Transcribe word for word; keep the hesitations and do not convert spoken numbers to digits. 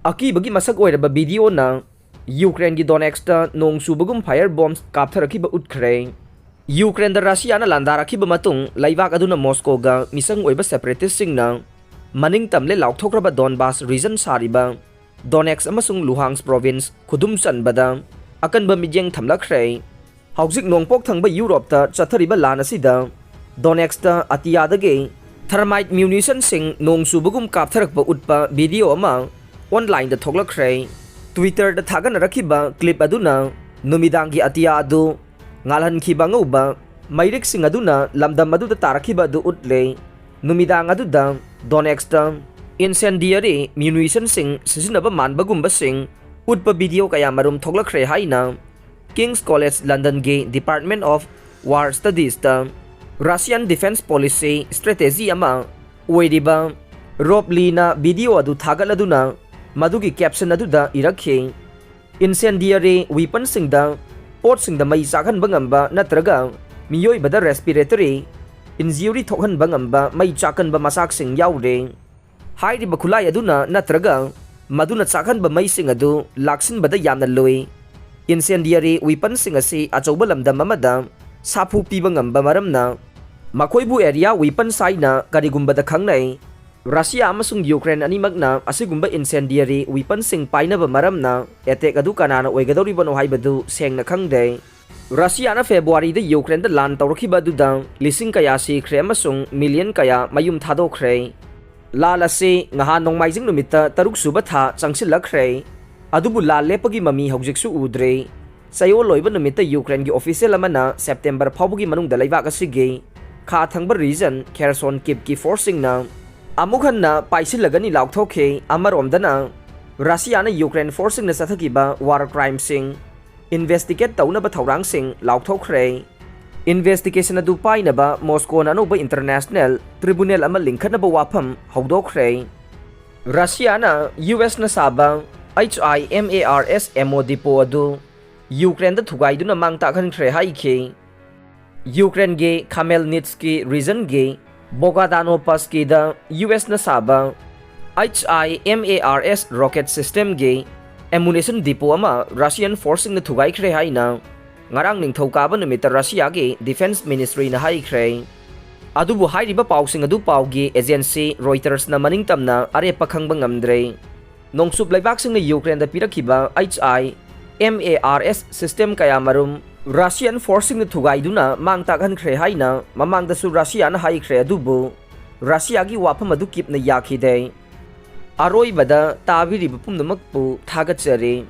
ꯑꯀꯤꯕꯒꯤ ꯃꯁꯛ ꯑꯣꯏꯔꯕ ꯚꯤꯗꯤꯑꯣꯅ ꯌꯨꯀ꯭ꯔꯦꯟꯒꯤ ꯗꯣꯅꯦꯠꯁꯇ ꯅꯣꯡ ꯆꯨꯕꯒꯨꯝ ꯐꯥꯌꯔ ꯕꯣꯝ ꯀꯥꯞꯊꯔꯛꯈꯤꯕ ꯎꯠꯈ꯭ꯔꯦ꯫ ꯌꯨꯀ꯭ꯔꯦꯟꯗ ꯔꯁꯤꯌꯥꯅ ꯂꯥꯟꯗꯥꯔꯛꯈꯤꯕ ꯃꯇꯨꯡ, ꯂꯩꯕꯥꯛ ꯑꯗꯨꯅ ꯃꯣꯁꯀꯣꯒ ꯃꯤꯆꯪ ꯑꯣꯏꯕ ꯁꯦꯄꯔꯦꯇꯤꯁꯁꯤꯡꯅ ꯃꯅꯤꯡ ꯇꯝꯂꯦ ꯂꯥꯎꯊꯣꯛꯈ꯭ꯔꯕ ꯗꯣꯟꯕꯥꯁ ꯔꯤꯖꯟ ꯁꯥꯔꯤꯕ ꯗꯣꯅꯦꯠꯁ ꯑꯃꯁꯨꯡ ꯂꯨꯍꯥꯟꯁ ꯄ꯭ꯔꯣꯚꯤꯟꯁ ꯈꯨꯗꯨꯝ ꯆꯟꯕꯗ ꯑꯀꯟꯕ ꯃꯤꯠꯌꯦꯡ ꯊꯝꯂꯛꯈ꯭ꯔꯦ꯫ ꯍꯧꯖꯤꯛ ꯅꯣꯡꯄꯣꯛ ꯊꯪꯕ ꯌꯨꯔꯣꯞꯇ ꯆꯠꯊꯔꯤꯕ ꯂꯥꯟ ꯑꯁꯤꯗ ꯗꯣꯅꯦꯠꯁꯇ ꯑꯇꯤꯌꯥꯗꯒꯤ ꯊꯔꯃꯥꯏꯠ ꯃ꯭ꯌꯨꯅꯤꯁꯟꯁꯤꯡ ꯅꯣꯡ ꯆꯨꯕꯒꯨꯝ ꯀꯥꯞꯊꯔꯛꯄ ꯎꯠꯄ ꯚꯤꯗꯤꯑꯣ ꯑꯃ ꯑꯣꯟꯂꯥꯏꯟꯗ ꯊꯣꯛꯂꯛꯈ꯭ꯔꯦ꯫ ꯇ꯭ꯋꯤꯇꯔꯗ ꯊꯥꯒꯠꯅꯔꯛꯈꯤꯕ ꯀ꯭ꯂꯤꯞ ꯑꯗꯨꯅ ꯅꯨꯃꯤꯗꯥꯡꯒꯤ ꯑꯇꯤꯌꯥ ꯑꯗꯨ ꯉꯥꯜꯍꯟꯈꯤꯕ ꯑꯉꯧꯕ ꯃꯩꯔꯤꯛꯁꯤꯡ ꯑꯗꯨꯅ ꯂꯝꯗꯝ ꯑꯗꯨꯗ ꯇꯥꯔꯛꯈꯤꯕ ꯑꯗꯨ ꯎꯠꯂꯦ꯫ ꯅꯨꯃꯤꯗꯥꯡ ꯑꯗꯨꯗ ꯗꯣꯅꯦꯠꯁꯇ ꯏꯟꯁꯦꯟꯗꯤꯌꯔꯤ ꯃ꯭ꯌꯨꯅꯤꯁꯟꯁꯤꯡ ꯁꯤꯖꯤꯟꯅꯕ ꯃꯥꯟꯕꯒꯨꯝꯕꯁꯤꯡ ꯎꯠꯄ ꯚꯤꯗꯤꯑꯣ ꯀꯌꯥꯃꯔꯨꯝ ꯊꯣꯛꯂꯛꯈ꯭ꯔꯦ ꯍꯥꯏꯅ ꯀꯤꯡꯁ ꯀꯣꯂꯦꯖ ꯂꯟꯗꯟꯒꯤ ꯗꯤꯄꯥꯔꯠꯃꯦꯟ ꯑꯣꯐ ꯋꯥꯔ ꯁ꯭ꯇꯗꯤꯁꯇ ꯔꯁꯤꯌꯥꯟ ꯗꯤꯐꯦꯟꯁ ꯄꯣꯂꯤꯁꯤ ꯁ꯭ꯇ꯭ꯔꯦꯇꯦꯖꯤ ꯑꯃ ꯑꯣꯏꯔꯤꯕ ꯔꯣꯕ ꯂꯤꯅ ꯚꯤꯗꯤꯑꯣ ꯑꯗꯨ ꯊꯥꯒꯠꯂꯗꯨꯅ ꯃꯗꯨꯒꯤ ꯀꯦꯞꯁꯟ ꯑꯗꯨꯗ ꯏꯔꯛꯈꯤ, "ꯏꯟꯁꯦꯟꯗꯤꯌꯔꯤ ꯋꯤꯄꯟꯁꯤꯡꯗ, ꯄꯣꯠꯁꯤꯡꯗ ꯃꯩ ꯆꯥꯛꯍꯟꯕ ꯉꯝꯕ ꯅꯠꯇ꯭ꯔꯒ ꯃꯤꯑꯣꯏꯕꯗ ꯔꯦꯁꯄꯤꯔꯦꯇꯔꯤ ꯏꯟꯖ꯭ꯌꯨꯔꯤ ꯊꯣꯛꯍꯟꯕ ꯉꯝꯕ ꯃꯩ ꯆꯥꯛꯀꯟꯕ ꯃꯆꯥꯛꯁꯤꯡ ꯌꯥꯎꯔꯦ꯫ ꯍꯥꯏꯔꯤꯕ ꯈꯨꯠꯂꯥꯏ ꯑꯗꯨꯅ ꯅꯠꯇ꯭ꯔꯒ ꯃꯗꯨꯅ ꯆꯥꯛꯍꯟꯕ ꯃꯩꯁꯤꯡ ꯑꯗꯨ ꯂꯥꯛꯁꯤꯟꯕꯗ ꯌꯥꯝꯅ ꯂꯨꯏ꯫ ꯏꯟꯁꯦꯟꯗꯤꯌꯔꯤ ꯋꯤꯄꯟꯁꯤꯡ ꯑꯁꯤ ꯑꯆꯧꯕ ꯂꯝꯗꯝ ꯑꯃꯗ ꯁꯥꯐꯨ ꯄꯤꯕ ꯉꯝꯕ ꯃꯔꯝꯅ ꯃꯈꯣꯏꯕꯨ ꯑꯦꯔꯤꯌꯥ ꯋꯤꯄꯟꯁ ꯍꯥꯏꯅ ꯀꯔꯤꯒꯨꯝꯕꯗ ꯈꯪꯅꯩ꯫ ꯔꯁꯤꯌꯥ ꯑꯃꯁꯨꯡ ꯌꯨꯀ꯭ꯔꯦꯟ ꯑꯅꯤꯃꯛꯅ ꯑꯁꯤꯒꯨꯝꯕ ꯏꯟꯁꯦꯟꯗꯤꯌꯔꯤ ꯋꯤꯄꯟꯁꯤꯡ ꯄꯥꯏꯅꯕ ꯃꯔꯝꯅ ꯑꯦꯇꯦꯛ ꯑꯗꯨ ꯀꯅꯥꯅ ꯑꯣꯏꯒꯗꯧꯔꯤꯕꯅꯣ ꯍꯥꯏꯕꯗꯨ ꯁꯦꯡꯅ ꯈꯪꯗꯦ꯫ ꯔꯁꯤꯌꯥꯅ ꯐꯦꯕ꯭ꯔꯨꯋꯥꯔꯤꯗ ꯌꯨꯀ꯭ꯔꯦꯟꯗ ꯂꯥꯟ ꯇꯧꯔꯛꯈꯤꯕ ꯑꯗꯨꯗ ꯂꯤꯁꯤꯡ ꯀꯌꯥ ꯁꯤꯈ꯭ꯔꯦ ꯑꯃꯁꯨꯡ ꯃꯤꯂꯤꯌꯟ ꯀꯌꯥ ꯃꯌꯨꯝ ꯊꯥꯗꯣꯛꯈ꯭ꯔꯦ꯫ ꯂꯥꯟ ꯑꯁꯤ ꯉꯍꯥꯟ ꯅꯣꯡꯃꯥꯏꯖꯤꯡ ꯅꯨꯃꯤꯠꯇ ꯇꯔꯨꯛ ꯁꯨꯕ ꯊꯥ ꯆꯪꯁꯤꯜꯂꯛꯈ꯭ꯔꯦ, ꯑꯗꯨꯕꯨ ꯂꯥꯟ ꯂꯦꯞꯄꯒꯤ ꯃꯃꯤ ꯍꯧꯖꯤꯛꯁꯨ ꯎꯗ꯭ꯔꯤ꯫ ꯆꯌꯣꯜ ꯂꯣꯏꯕ ꯅꯨꯃꯤꯠꯇ ꯌꯨꯀ꯭ꯔꯦꯟꯒꯤ ꯑꯣꯐꯤꯁꯤꯌꯦꯜ ꯑꯃꯅ ꯁꯦꯞꯇꯦꯝꯕꯔ ꯐꯥꯎꯕꯒꯤ ꯃꯅꯨꯡꯗ ꯂꯩꯕꯥꯛ ꯑꯁꯤꯒꯤ ꯈꯥ ꯊꯪꯕ ꯔꯤꯖꯟ ꯈꯦꯔꯁꯣꯟ ꯀꯤꯞꯀꯤ ꯐꯣꯔꯁꯁꯤꯡꯅ ꯑꯃꯨꯛ ꯍꯟꯅ ꯄꯥꯏꯁꯤꯜꯂꯒꯅꯤ ꯂꯥꯎꯊꯣꯛꯈꯤ꯫ ꯑꯃꯔꯣꯝꯗꯅ, ꯔꯁꯤꯌꯥꯅ ꯌꯨꯀ꯭ꯔꯦꯟ ꯐꯣꯔꯁꯁꯤꯡꯅ ꯆꯠꯊꯈꯤꯕ ꯋꯥꯔ ꯀ꯭ꯔꯥꯏꯝꯁꯤꯡ ꯏꯟꯚꯦꯁꯇꯤꯒꯦꯠ ꯇꯧꯅꯕ ꯊꯧꯔꯥꯡꯁꯤꯡ ꯂꯥꯎꯊꯣꯛꯈ꯭ꯔꯦ꯫ ꯏꯟꯚꯦꯁꯇꯤꯒꯦꯁꯟ ꯑꯗꯨ ꯄꯥꯏꯅꯕ ꯃꯣꯁꯀꯣꯅ ꯑꯅꯧꯕ ꯏꯟꯇꯔꯅꯦꯁꯅꯦꯜ ꯇ꯭ꯔꯤꯕꯨꯅꯦꯜ ꯑꯃ ꯂꯤꯡꯈꯠꯅꯕ ꯋꯥꯐꯝ ꯍꯧꯗꯣꯛꯈ꯭ꯔꯦ꯫ ꯔꯁꯤꯌꯥꯅ ꯌꯨ ꯑꯦꯁꯅ ꯁꯥꯕ H I M A R S M O ꯗꯤꯄꯣ ꯑꯗꯨ ꯌꯨꯀ꯭ꯔꯦꯟꯗ ꯊꯨꯒꯥꯏꯗꯨꯅ ꯃꯥꯡ ꯇꯥꯛꯍꯟꯈ꯭ꯔꯦ ꯍꯥꯏꯈꯤ꯫ ꯌꯨꯀ꯭ꯔꯦꯟꯒꯤ ꯈꯥꯃꯦꯜꯅꯤꯠꯁꯀꯤ ꯔꯤꯖꯟꯒꯤ ꯕꯣꯒꯥꯗꯥꯅꯣ ꯄꯁꯀꯤꯗ ꯌꯨ ꯑꯦꯁꯅ ꯁꯥꯕ H I mars rocket systemꯒꯤ ammunition depot ꯑꯃ Russian forceꯁꯤꯡꯅ ꯊꯨꯒꯥꯏꯈ꯭ꯔꯦ ꯍꯥꯏꯅ ꯉꯔꯥꯡ ꯅꯤꯡꯊꯧꯀꯥꯕ ꯅꯨꯃꯤꯠꯇ Russiaꯒꯤ Defense Ministryꯅ ꯍꯥꯏꯈ꯭ꯔꯦ꯫ ꯑꯗꯨꯕꯨ ꯍꯥꯏꯔꯤꯕ ꯄꯥꯎꯁꯤꯡ ꯑꯗꯨ ꯄꯥꯎꯒꯤ agency Reutersꯅ ꯃꯅꯤꯡ ꯇꯝꯅ ꯑꯔꯦꯞꯄ ꯈꯪꯕ ꯉꯝꯗ꯭ꯔꯦ꯫ ꯅꯣꯡꯆꯨꯞ ꯂꯩꯕꯥꯛꯁꯤꯡꯅ Ukraineꯗ ꯄꯤꯔꯛꯈꯤꯕ H I mars system ꯀꯌꯥꯃꯔꯨꯝ Russian forceꯁꯤꯡꯅ ꯊꯨꯒꯥꯏꯗꯨꯅ ꯃꯥꯡ ꯇꯥꯛꯍꯟꯈ꯭ꯔꯦ ꯍꯥꯏꯅ ꯃꯃꯥꯡꯗꯁꯨ Russiaꯅ ꯍꯥꯏꯈ꯭ꯔꯦ, ꯑꯗꯨꯕꯨ Russiaꯒꯤ ꯋꯥꯐꯝ ꯑꯗꯨ Kyivꯅ ꯌꯥꯈꯤꯗꯦ꯫ ꯑꯔꯣꯏꯕꯗ ꯇꯥꯕꯤꯔꯤꯕ ꯄꯨꯝꯅꯃꯛꯄꯨ ꯊꯥꯒꯠꯆꯔꯤ꯫